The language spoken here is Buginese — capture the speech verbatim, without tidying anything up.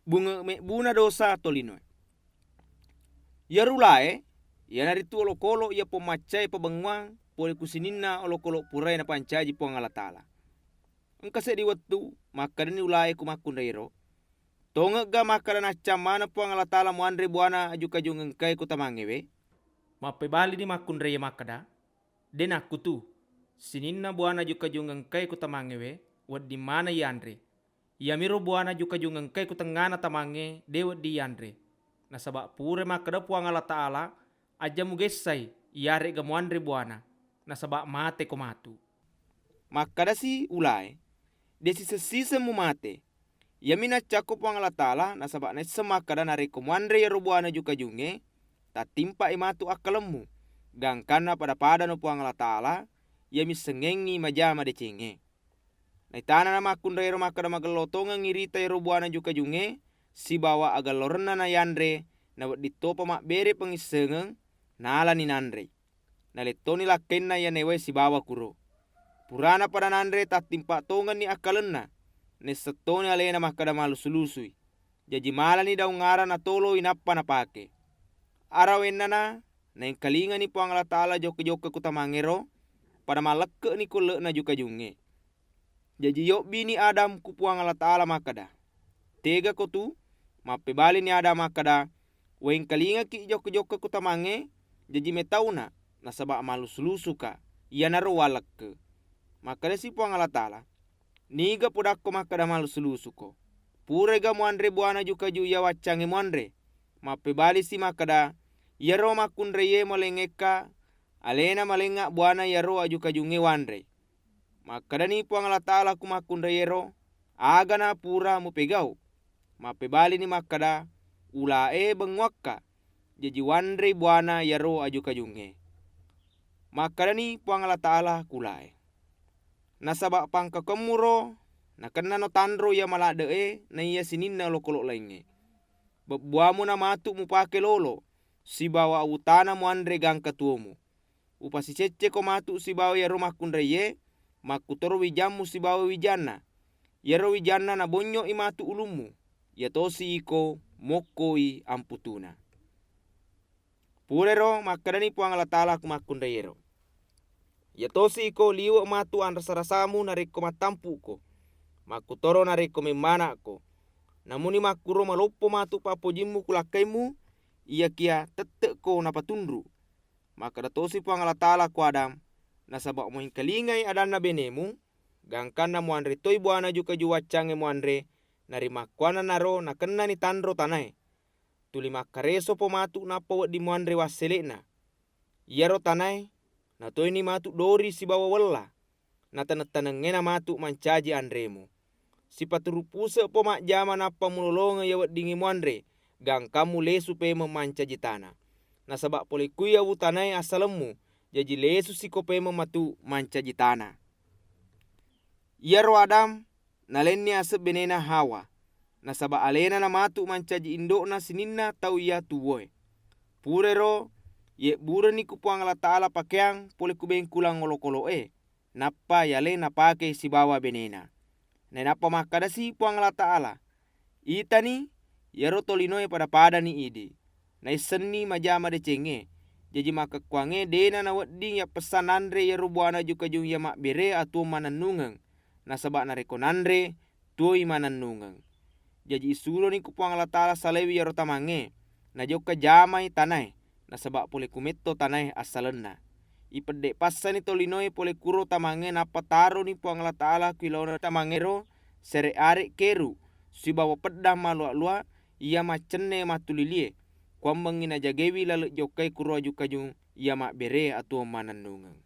Bunge' mebbuna dosa tolinoe. Iyaro ulae iyanaritu olokolo iya pommaccae pabengnguang pole ku sininna olokolo purae napancaji Puang Allah Ta'ala. Engka seddi wettu, makkedani ulae ku makkunraiero, "Tongegga makkeda naccang maneng Puang Allah Ta'ala muanre buana aju-kajung engkae ku tamangewe?" Mappebalini makkunraie makkeda, "De' nakkutu. Sininna buana aju-kajung engkae ku tamangewe wedding maneng iyanre. Iyamiro buana aju-kajung engkae ku tengngana tamangnge de' wedding iyanre. Nasaba' pura makkeda Puang Allah Ta'ala, aja mugessai iyare'ga muanre buana, nasaba' mateko matu." Makkedasi ulae, "De' siseng-siseng mumate. Iyami naccakko Puang Allah Ta'ala, nasaba' naisseng makkeda narekko muanre iyaro buana aju-kajungnge, tattimpa'i matu akkalemmu, gangkanna pada-padano Puang Allah Ta'ala, iya missengngengngi maja madecengnge." Naitanana makkunraiero makkeda, "Magello tongengngi rita iyaro buana aju-kajungnge, sibawa agellorenna nayanre, nawedding topa mabbere pangissengeng, nalani nanrei. Nalettoni lakkainna iya naewae sibawa kuro. Purana pada nanre, tattimpa tongenni akkalenna, naisseng toni alena makkeda mallusu-lusui. Jaji malani daung ara natoloi nappa napake. Arawennana naengkalingani Puang Allah Ta'ala jokka-jokka ku tamangngero, pada mallekke'ni ku elle'na aju-kajungnge." Jaji yobbini Adam ku Puang Allah Ta'ala makkeda, "Tegako tu?" Mappebalini Adam makkeda, "Uwengkalingaki jokka-jokka ku tamangnge, jaji metauna, nasaba' mallusu-lusuka, iyanaro wallekke." Makkedasi Puang Allah Ta'ala, "Niga podakko makkeda mallusu-lusuko? Purega muanre buana aju-kaju iya waccangnge muanre?" Mappebalisi makkeda, "Iyaro makkunraie malengngekka, alena malengnga buana iyaro aju-kajungnge wanrei." Makkedani Puang Allah Ta'ala ku makkunraiero, "Agana pura mupegau?" Mappebalini makkeda, "Ulae bengnguakka, jaji wanrei buana iyaro aju-kajungnge." Makkedani Puang Allah Ta'ala ku ulae, "Nasaba' pangkaukemmuro nakennano tanro iya maladde'e naiya sininna olokolo laingnge. Bebbuamuna matu mupake lolo, sibawa awutana muanre gangka tuomu. Upasicecceko matu sibawa iyaro makkunraie, makkutoro wijammu sibawa wijanna. Iyaro wijanna nabonnyoi matu ulummu, iyatosi iko mokkoi amputuna." Purero makkedani Puang Allah Ta'ala ku makkunraiero, "Iyatosi iko liwe' matu anrasa-rasamu narekko mattampu'ko, makkutoro narekko memmana'ko. Namuni makkuro maloppo matu pappojimmu ku lakkaimmu, iyakiya tette'ko napatunru'." Makkeda tosi Puang Allah Ta'ala ku Adam, "Nasaba' muengkalingai adanna benemu, gangkanna muanre toi buana aju-kaju waccangnge muanre, narimakkuannanaro nakennani tanro tanae. Tuli makkaresopo matu nappa wedding muanre wassele'na. Iyaro tanae natoini matu dori sibawa wella, nataneng-tanengngena matu mancaji anremu. Sipaturu' puse'po majjama nappa mulolongeng iya weddingnge muanre, gangkammu lesu pemeng mancaji tana. Nasaba' pole kui awu tanae assalemmu, jaji lesusiko pemeng matu mancaji tana." Iyaro Adam nalenni aseng benena Hawa, nasaba' alena namatu mancaji indo'na sininna tau iya tuwoe. Purero yebbureni ku Puang Allah Ta'ala pakeang pole ku bengkulang olokolo'e, nappa yale napake sibawa benena. Nainappa makkedasi Puang Allah Ta'ala, "Itani, iyaro tolinoe pada-padani idi, naissenni maja madecengnge. Jaji makkekkuangnge dena nawedding yappessa nanre iyaro buana aju-kajung iya mabbere atuwong manennungeng, nasaba' narekko nanre, tuwoi manennungeng." Jaji isuroni ku Puang Allah Ta'ala salaiwi iyaro tamangnge, najokka jamai tanae, nasaba' pole ku metto tanae assalenna. Ipedde' passani tolinoe pole kuro tamangnge, nappa taroni Puang Allah Ta'ala ku ilaona tamangngero sere' are' keru sibawa peddang malua-lua iya maccenne mattulilie, kuammengngi najagaiwi laleng jokkai kuro aju-kajung iya mabbere atuwong manennungeng.